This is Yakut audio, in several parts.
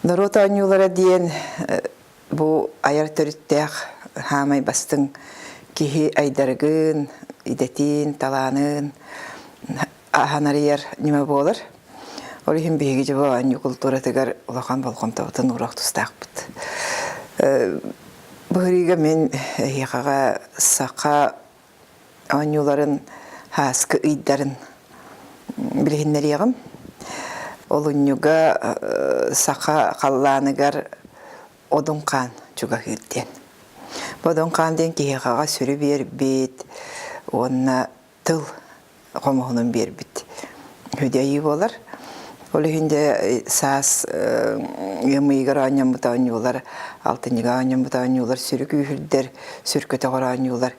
Норуот оонньуулара диэн бу айар төрүттээх хаамай бастыҥ киһи айдарыгын, идэтин, талаанын аһан арыйар ньыма буолар. Ол иһин биһиги дьэ бу оонньуу култууратыгар улахан болҕомтобутун ууруох тустаахпыт. Быһырыыга мин эһиэхэҕэ саха оонньууларын һааскы ыйдарын билиһиннэриэҕим. Олунньуга саха халлааныгар Одун хаан чугаһыыр диэн. Бу Одун хаан диэн киһиэхэҕэ сүрү биэрбит уонна тыл хомуһунун биэрбит үдэйии буолар. Ол иһин дьэ саас ыам ыйыгар оонньоммут оонньуулар, алтынньыга оонньоммут оонньуулар сүрү күүһүрдэр, сүр көтөҕөр оонньуулар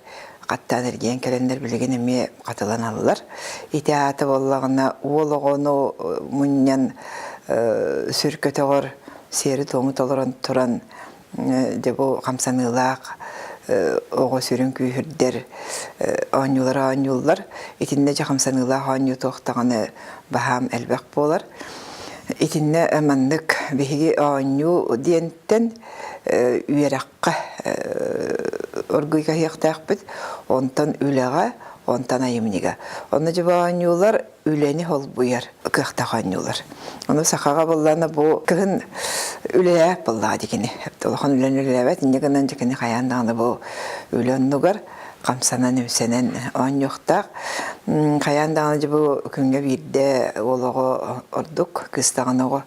хаттаан эргийэн кэлэннэр билигин эмиэ хатыланаллар. Ити аата буоллаҕына уол оҕону мунньан сүр көтөҕөр сиэри-туому толорон туран дьэ бу хамсаныылаах оҕо сүрүн күүһүрдэр оонньуулара оонньууллар. Итиннэ дьэ хамсаныылаах оонньуу туох даҕаны баһаам элбэх буолар. Итиннэ маннык биһиги оонньуу диэнтэн үөрэххэ оргуй каһыахтаахпыт, онтон үлэҕэ, онтон айымньыга. Онно дьэ бу оонньуулар үлэни холбуйар кыахтаах оонньуулар. Ону сахаҕа буллана бу кыһын үлэлээбэт буоллаҕа дикини. Улахан үлэни үлэлээбэт, инньэ гынан дикини хайаан даҕаны бу үлэ оннугар хамсанан-имсэнэн оонньуохтаах. Хайаан даҕаны дьэ бу күҥҥэ биирдэ уол оҕо ордук, кыыс даҕаны оҕо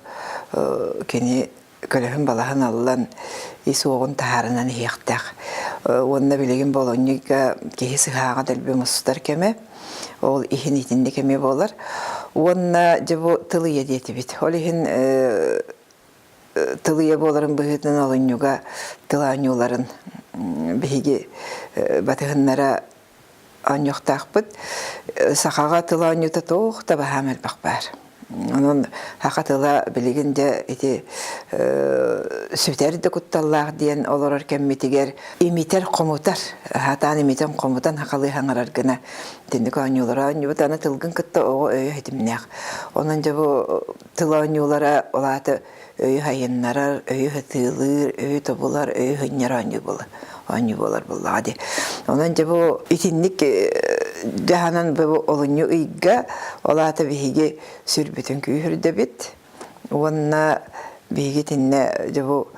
кини көлөһүн-балаһын аллан ис уоҕун таһаарынан иһиэхтээх. Уонна билигин болонньуйга киһи сыһааҕа дэлби мустар кэмэ, ол иһин итинник эмиэ буолар. Уонна дьэ бу тыл ийэ диэтибит. Ол иһин тыл ийэ буоларын быһыытынан олунньуга тыл оонньууларын биһиги батыһыннара оонньуохтаахпыт. Сахаҕа тыл оонньуута туох да баһаам элбэх баар. Онон саха тыла билигин дьэ ити сүтэр да кутталлаах диэн олорор кэммитигэр имитэр-хомутар, сатаан имитэн-хомутан сахалыы саҥарар гына итинник оонньуулары оонньуубут. Аны тылгын кытта оҕо өйө ситимнээх. Онон дьэ бу тыл оонньуулара ол аата өйү сайыннарар, өйү сытыылыыр, өйү тобулар, өйү сынньар оонньуу буолар оонньуу буолар буоллаҕа дии. Онон дьэ бу итинник дьаһанан бу олунньу ыйга ол аата биһиги сүрбүтүн күүһүрдэбит уонна биһиги итиннэ дьэ бу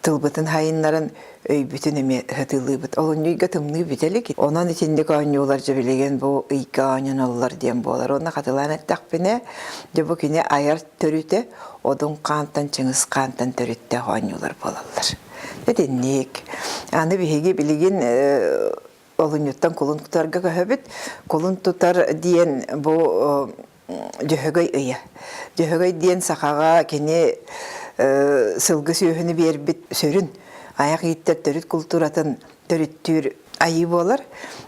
тылбытын сайыннаран өйбүтүн эмиэ сатыылыыбыт. Олунньу ыйга тымныы бүтэ илик. Онон итинник оонньуулар дьэ билигин бу ыйга оонньоноллор диэн буолар. Уонна хатылаан эттэхпинэ, дьэ бу кини айар төрүтэ Одун хаантан Чыҥыс хаантан төрүттээх оонньуулар буолаллар. Итинник. Аны биһиги билигин олунньуттан кулун тутарга көһөбүт. Кулун тутар диэн бу Дьөһөгөй ыйа. Дьөһөгөй диэн сахаҕа кини сылгы сүөһүнү биэрбит сүрүн айах ииттэр төрүт култууратын төрүттүүр айыы буолар.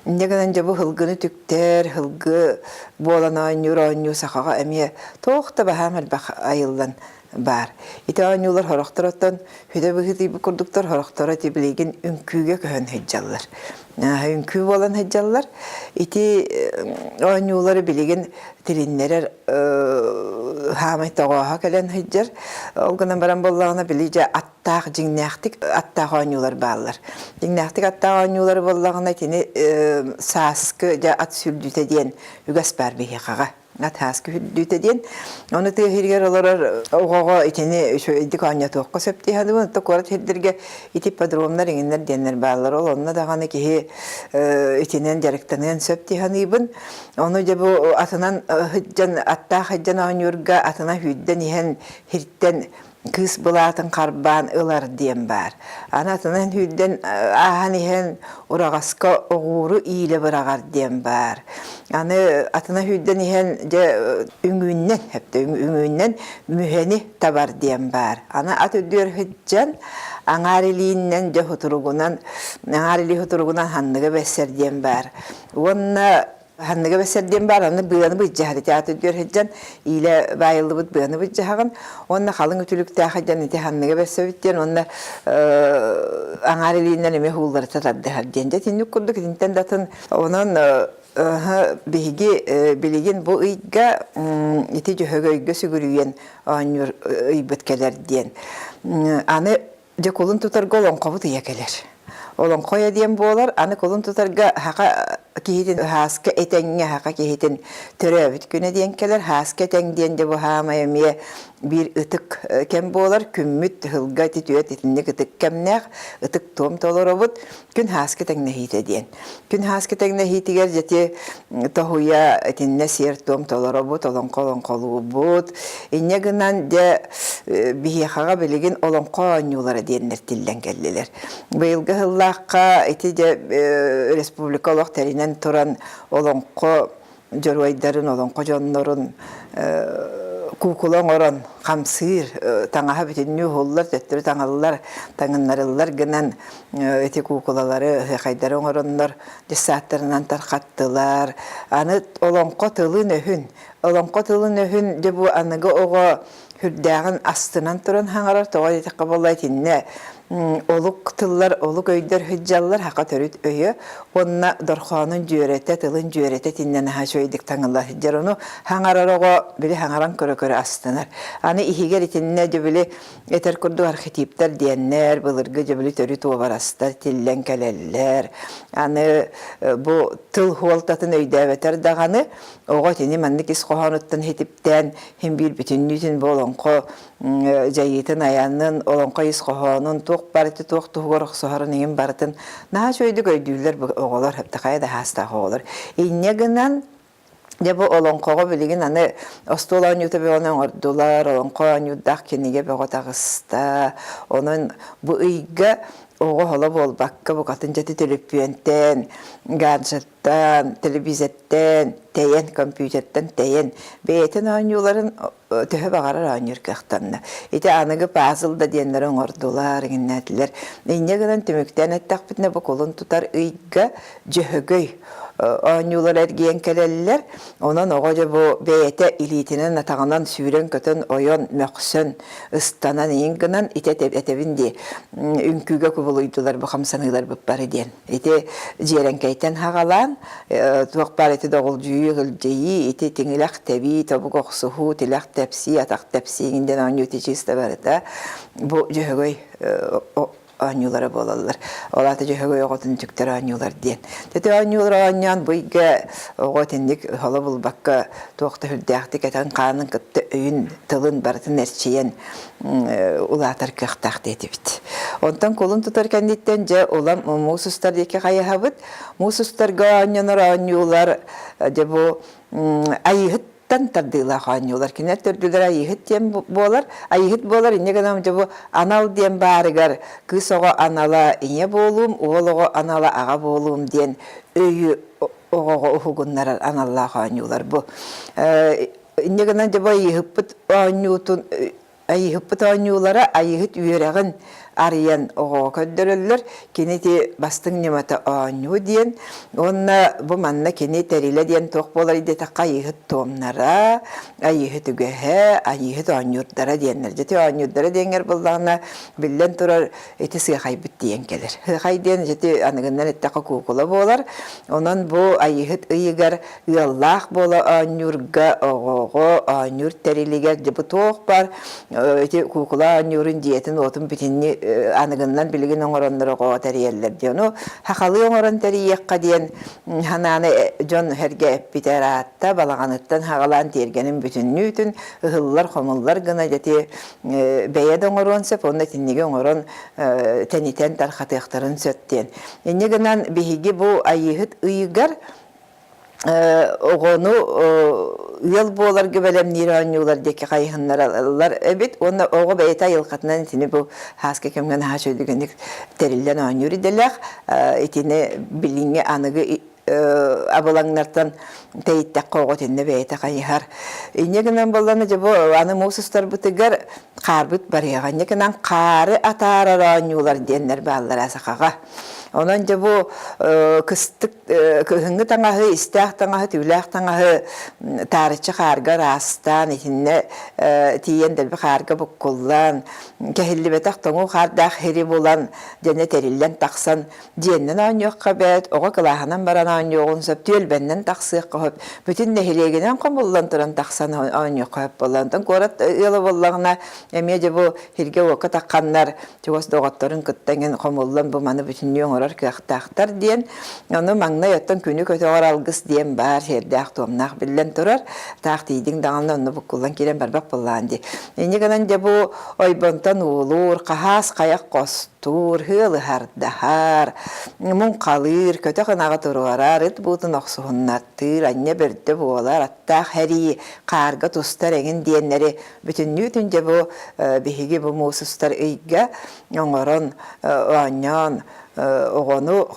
Инньэ гынан дьэ бу һылгыны түктэр, һылгы буолан оонньуур оонньуу сахаҕа эмиэ туох да баһаам элбэх айыллан баар. Ити оонньуулар сорохтор оттон хүдэ быһыытыйбыт курдуктар, сорохторо ити билигин үҥкүүгэ көһөн сылдьаллар. Үҥкүү буолан сылдьаллар. Ити оонньуулары билигин тилиннэрэр хаамай тоҕооһо кэлэн сылдьар. Ол гынан баран буоллаҕына били дьэ аттаах дьиҥнээхтик аттаах оонньуулар бааллар. Дьиҥнээхтик аттаах оонньуулары буоллаҕына итини сааскы дьэ ат сүүрдүүтэ диэн үгэс баар биһиэхэҕэ. Ат сааскы сүүрдүүтэ диэн. Ону тыа сиригэр олорор оҕоҕо итини үчүгэйдик оонньотуохха сөп дии саныыбын. Оттон куорат сирдэргэ ити ипподромнар иҥиннэр диэннэр бааллар. Ол онно даҕаны киһи итинэн дьарыктаныан сөп дии саныыбын. Ону дьэ бу атынан сылдьан аттаах сылдьан оонньуурга атынан сүүрдэн иһэн сиртэн кыыс былаатын харбаан ылар диэн баар. Аны атынан сүүрдэн ааһан иһэн ураҕаска оҕууру иилэ быраҕар диэн баар. Аны атынан сүүрдэн иһэн дьэ үҥүүннэн үҥүүннэн мүһэни табар диэн баар. Аны ат үрдүгэр сылдьан аҥаар илииннэн дьэ сутуругунан аҥаар илии сутуругунан ханныга бэссэр диэн баар. Уонна Ханныга бэсэр диэн баар, аны быаны быдьаһар ити ааты үрдүгэр сылдьан иилэ баайыллыбыт быаны быдьаһаҕын уонна халыҥ үтүлүктээх сылдьан ити ханныга бэссэбит диэн уонна аҥаар илиинэн эмиэ һуулларыта тардыһар диэн. Дьэ итинник курдук итинтэн да атын онон биһиги билигин бу ыйга ити дьөһөгөйгө сүгүрүйэн оонньуур ыйбыт кэлэр диэн. Аны дьэ кулун тутарга олоҥхобут ыйа кэлэр. Олоҥхо ыйа диэн буолар, аны кулун тутарга саха киһитин Һааска этэҥҥэ саха киһитин төрөөбүт күнэ диэн кэлэр. Һааска этэҥ диэн дьэ бу хаамай эмиэ биир ытык кэм буолар. Күммүт сылга ити түөт итинник ытык кэмнээх, ытык туом толоробут. Күн Һааска тэҥнэһиитэ диэн. Күн Һааска тэҥнэһиитигэр дьэти тоһуйа итиннэ сиэр-туом толоробут, олоҥхо олоҥхолуубут. Инньэ гынан дьэ биһиэхэҕэ билигин олоҥхо оонньуулара диэннэр тиллэн кэллилэр. Быйылгы сыллаахха ити дьэ республика олох тэринэн туран олоҥхо дьоруойдарын, олоҥхо дьоннорун куукула оҥорон хамсыыр, таҥаһа бүтүннүү уһуллар, төттөрү таҥыллар, таҥыннарыллар гынан ити куукулалары, ыһыахайдары оҥороннор дьыссааттарынан тархаттылар. Аны олоҥхо тылын-өһүн, олоҥхо тылын-өһүн дьэ бу аныгы оҕо сүрдээҕин астынан туран хаҥарар, тоҕо диэтэххэ буолла итиннэ олук тыллар, олук өйдөр сылдьаллар, саха төрүт өйө уонна дорхоонун дьүөрэтэ, тылын дьүөрэтэ итиннэ наһаа үчүгэйдик таҥылла сылдьар. Ону хаҥарар оҕо били хаҥаран көрө-көрө астынар. Аны иһигэр итиннэ дьэ били этэр курдук архетиптар диэннэр, былыргы дьэ били төрүт уобарастар тиллэн кэлэллэр. Аны бу тыл хуолтатын өйдөөбөтөр даҕаны оҕо итини маннык ис хоһоонуттан хитиптээн Һин биир бүтүннүүтүн бу олоҥхо дьайыытын айанын, олоҥхо ис хоһоонун, туох барыта туох туһугар охсуһарын иһин барытын наһаа үчүгэйдик өйдүүллэр бу оҕолор, хайа да саастаах оҕолор. Инньэ гынан дьэ бу олоҥхоҕо билигин аны остуол оонньуута бөҕөнү оҥордулар, олоҥхо оонньуурдаах кинигэ бөҕө таҕыста. Онон бу ыйга оҕо холо буолбакка букатын дьэти төлөпүөнтэн, гаджет телевизортан тэйэн, компьютертан тэйэн, бэйэтин оонньууларын төһө баҕарар оонньуур кыахтанна. Ити аныгы пазл да диэннэри оҥордулар, иҥиннээтилэр. Инньэ гынан түмүктээн эттэхпитинэ, бу кулун тутар ыйга дьөһөгөй оонньуулар эргийэн кэлэллэр. Онон оҕо дьэ бу бэйэтэ илиитинэн, атаҕынан сүүрэн-көтөн, ойон, мөхсөн, ыстанан иин гынан ити этэбин дии үҥкүүгэ кубулуйдулар бу хамсаныыларбыт бары диэн. Ити дьиэрэҥкэйтэн хаҕалаан, туох баар ити доҕулдьуйуу, ылдьыйыы, ити тиҥилэх тэбии, тобук охсуһуу, тилэх тэпсии, атах тэпсии иҥин диэн оонньуу ити чыыста барыта бу дьөһөгөй оонньуулара буолаллар. Ол аата дьөһөгөй оҕотун үтүктэр оонньуулар диэн. Ити оонньуулар оонньоон бу ыйга оҕо итинник холо булбакка туох да сүрдээхтик этэн хаанын кытта өйүн, тылын барытын эрчийэн улаатар кыахтаах диэтибит. Онтон кулун тутар кэнниттэн дьэ улам муус устар диэки хайыһабыт. Муус устарга оонньонор оонньуулар дьэ бу айыыһыттан тардыылаах оонньуулар. Кинилэр төрдүлэрэ айыыһыт диэн буолар. Айыыһыт буолар инньэ гынан дьэ бу анал диэн баарыгар кыыс оҕо анала ийэ буолуум, уол оҕо анала аҕа буолуум диэн өйү оҕоҕо уһугуннарар аналлаах оонньуулар бу. Инньэ гынан дьэ бу айыыһыппыт оонньуутун айыыһыппыт оонньуулара айыыһыт үөрэҕин арыйан оҕоҕо көрдөрөллөр. Кини ити бастыҥ ньымата оонньуу диэн уонна бу манна кини тэрилэ диэн туох буолар диэтэххэ айыыһыт туомнара, айыыһыт үгэһэ, айыыһыт оонньуурдара диэннэр. Дьэ ити оонньуурдара диэҥҥэр буоллаҕына биллэн турар ити сыахайбыт диэн кэлэр. Сыахай диэн ити аныгыннан эттэххэ куукула буолар. Онон бу айыыһыт ыйыгар ыаллаах буола оонньуурга оҕоҕо оонньуур тэрилигэр дьэ бу туох баар ити куукула оонньуурун дьиэтин-уотун бүтүннүү аныгыннан билигин оҥороннор оҕоҕо тэрийэллэр диэн. Ону сахалыы оҥорон тэрийиэххэ диэн санааны дьон сэргэ эппитэ ыраатта балаҕаныттан саҕалаан тиэргэнин бүтүннүүтүн ыһыллар-хомуллар гына дьэ ити бэйэ да оҥоруон сөп уонна итинниги оҥорон тэнитэн тархатыахтарын сөп диэн. Инньэ гынан биһиги бу Айыыһыт ыйыгар оҕону ыал буоларга бэлэмниир оонньуулар диэки хайыһыннараллар эбит уонна оҕо бэйэтэ айылҕатынан итини бу һааска кэмҥэ наһаа үчүгэйдик тэриллэн оонньуур идэлээх итини билиҥҥи аныгы абылаҥнартан тэйиттэххэ оҕо итиннэ бэйэтэ хайыһар. Инньэ гынан буоллаҕына дьэ бу аны муус устарбытыгар хаарбыт барыаҕа. Инньэ гынан хаары атаарар оонньуулар диэннэр бааллара сахаҕа. Онон дьэ бу кыстык кыһыҥҥы таҥаһы, истээх таҥаһы, түүлээх таҥаһы таарыччы хаарга ыраастаан, итиннэ тиийэн дэлби хаарга буккуллан, кэһиллибэтэх тоҥуу хаардаах сири булан, дьэнэ тэриллэн тахсан дьиэннэн оонньуохха бэрт, оҕо кылааһынан баран оонньуоҕун сөп, түөлбэннэн тахсыахха сөп, бүтүн нэһилиэгинэн хомуллан туран тахсан оонньуохха сөп буолла. Онтон куорат ыала буоллаҕына, эмиэ дьэ бу сиргэ-уокка тахханнар чугас доҕотторун кытта эҥин хомуллан бу маны бүтүннүү оҥорор кыахтаахтар диэн. Ону маҥнай оттон күнү көтөҕөр алгыс диэн баар сиэрдээх-туомнаах биллэн турар. Таах тиийдиҥ даҕаны онно буккуллан киирэн барбат буоллаҕын дии. Инньэ гынан дьэ бу ойбонтон уулуур, хаһаас хайах хостуур, ыһыалыһардаһар, муҥхалыыр, көтөх ынаҕы туруорар, ыт буутун охсуһуннартыыр, анньа бөрдө буолар, аттаах хэрии, хаарга тустар эҥин диэннэри бүтүннүүтүн дьэ бу биһиги бу муус устар ыйга оҥорон оонньоон оҕону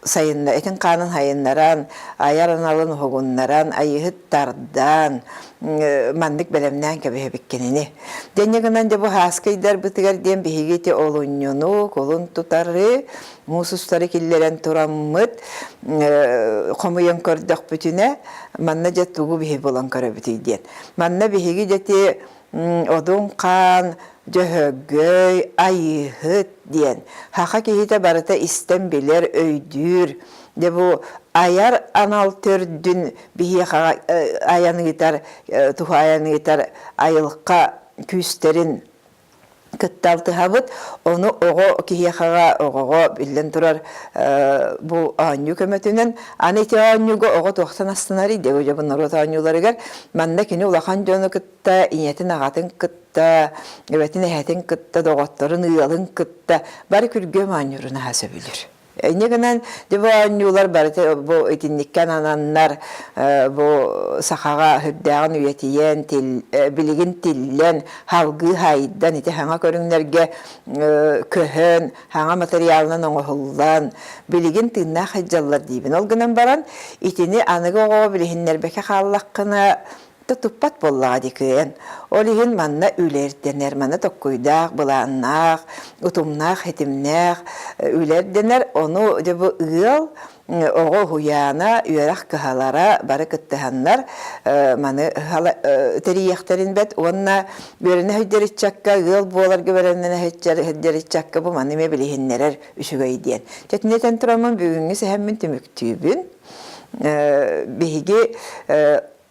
сайынна этин хаанын сайыннаран айар аналын уһугуннаран айыһыт тардан маннык бэлэмнээн кэбиһэбит кинини. Дэнньэ гынан дьэ бу һааскайдарбытыгар диэн биһиги ити олунньуну, кулун тутары, муус устары киллэрэн тураммыт хомуйан көрдөхпүтүнэ манна дьэ тугу биһи булан көрөбүтүй диэн. Манна биһиги дьэти Одун хаан, Дьөһөгөй, Айыыһыт диэн саха киһитэ барыта истэн билэр, өйдүүр. Дьэ бу айар анал төрдүн биһиэхэ айан ыытар, туһаайан ыытар айылҕа күүстэрин кытта алтыһабыт. Ону оҕо киһиэхэҕэ, оҕоҕо биллэн турар бу оонньуу көмөтүнэн. Аны ити оонньууга оҕо туохтан астынарый диэ дьэ бу норуот оонньууларыгар манна кини улахан дьону кытта, ийэтин аҕатын кытта, эбэтин эһэтин кытта, доҕотторун, ыалын кытта бары күргүөм оонньуурун аһа сөбүлүүр. Инньэ гынан дьэ бу оонньуулар барыта бу итинниккэ анананнар бу сахаҕа сүрдээҕин үйэтийэн, билигин тиллэн, салгыы хайдан ити саҥа көрүҥнэргэ көһөн, саҥа матырыйаалынан оҥоһуллан, билигин тыыннаах сылдьаллар диибин. Ол гынан баран итини аныгы оҕоҕо билиһиннэрбэккэ хааллаххына да туппат буоллаҕа дии кыайан. Ол иһин манна үлэ ирдэнэр, манна токкуйдаах, былааннаах, утумнаах, ситимнээх үлэ ирдэнэр. Ону дьэ бу ыал, оҕо уһуйаана, үөрэх кыһалара бары кыттыһаннар маны тэрийиэхтэрин бэт уонна үөрэнэ сылдьар ыччакка, ыал буоларга бэлэмнэнэ сылдьар ыччакка бу маны эмиэ билиһиннэрэр үчүгэй диэн. Чэтинэ этэн тураммын бүгүҥҥү сэһэммин түмүктүүбүн. Биһиги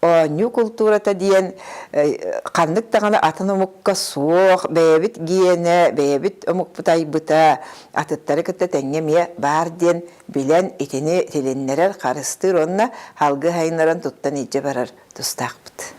Оонньуу култуурата диэн ханнык даҕаны атын омукка суох, бэйэбит гиэнэ, бэйэбит омукпут айбыта, атыттары кытта тэҥҥэ эмиэ баар диэн билэн итини тилиннэрэр, харыстыыр уонна салгыы сайыннаран туттан илдьэ барар тустаахпыт.